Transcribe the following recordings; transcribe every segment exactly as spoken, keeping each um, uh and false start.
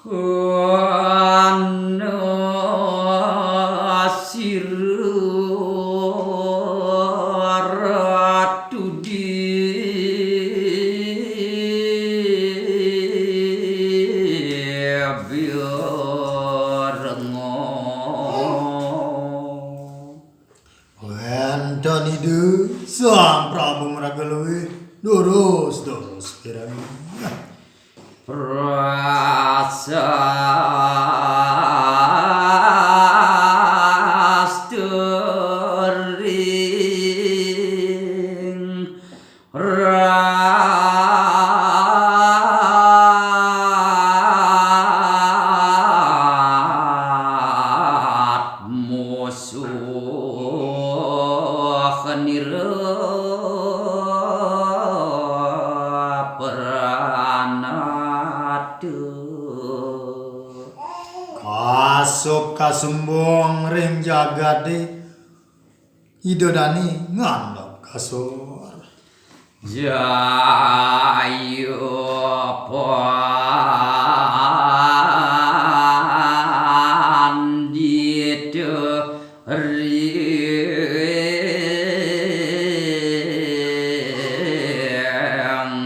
Kana sira Ratu Déwi Rengga. Wénten Ida Sang Prabu Maraga Luih, durus-durus pirang. Prasasti ring rat musuh nira pranata. Kasuk kasumbung ring jagaté, Ida dané ngandap kasor. Jaya pandita ring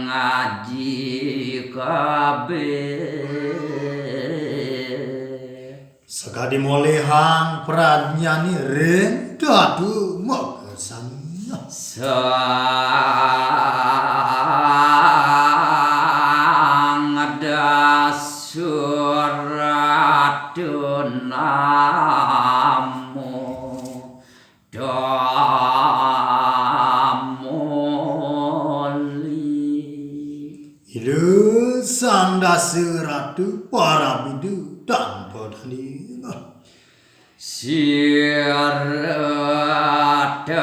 aji kabéh. Sakadi molihang pradnyané ring Datu Makasami. Sang Dasuratu namo damoli. Ida Sang Dasaratu parab Ida tanpa tandinga. Sira tan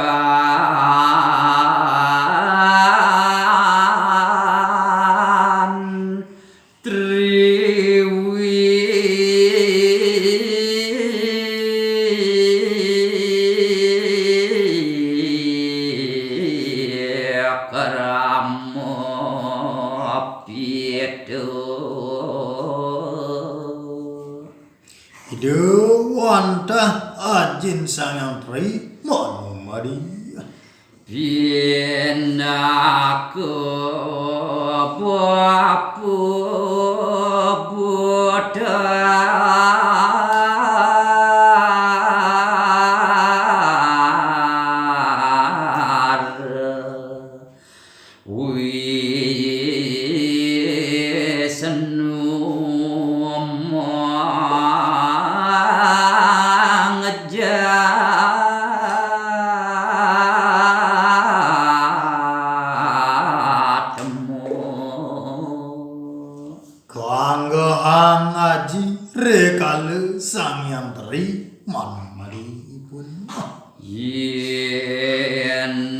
tri wikrama pitu. Ida wantah Ajin Sang Hyang Tri Manumadi. Pinaka bapa buta Wisnu mangjatmu. Kaanggehang aji rikala Sang Hyang Tri manumadiipun. Yén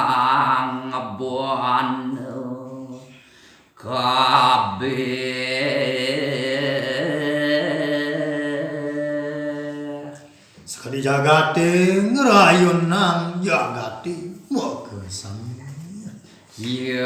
kanikang buana kabéh. Sakadi jagaté ngrayunang jagaté makasami. Yata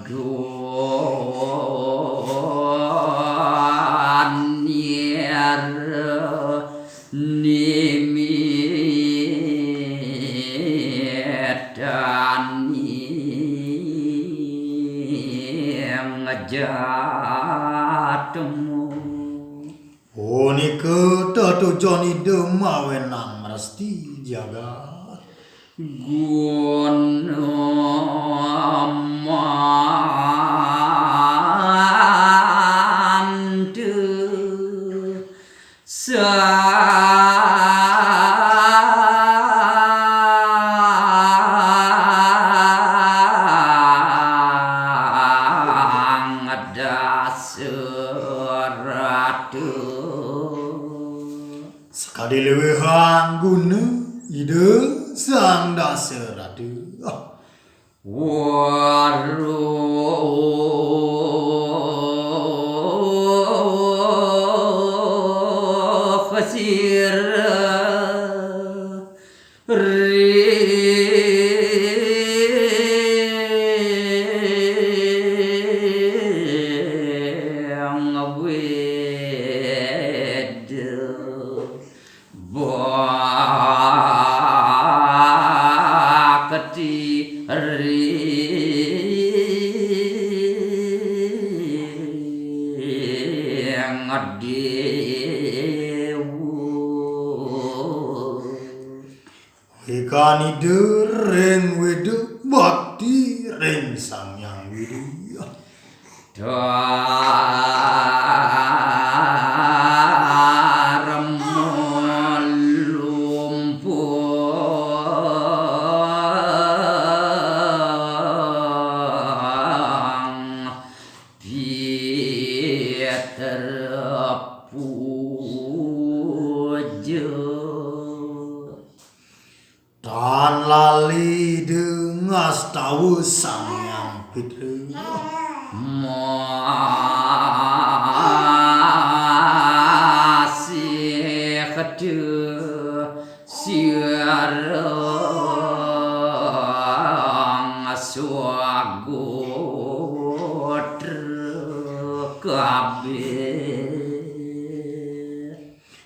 duanira nimittanijatmu. Punika tetujon Ida mawenang mresti jagat. Gunamantu Sang Dasaratu. Sakadi liwihang guna Ida Sang Dasaratu. Waruh sira ring weda bakti ring dewa. Wikan Ida ring weda bakti ring Sang Hyang Widhi. Dharma lumpuh Pieter puja. Tan lali Ida ngastawa Sang Hyang Pieter. Masih keda sira swagotra kabeh.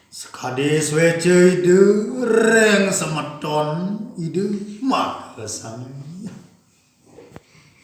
Sakadi sweca Ida ring semeton Ida makasami.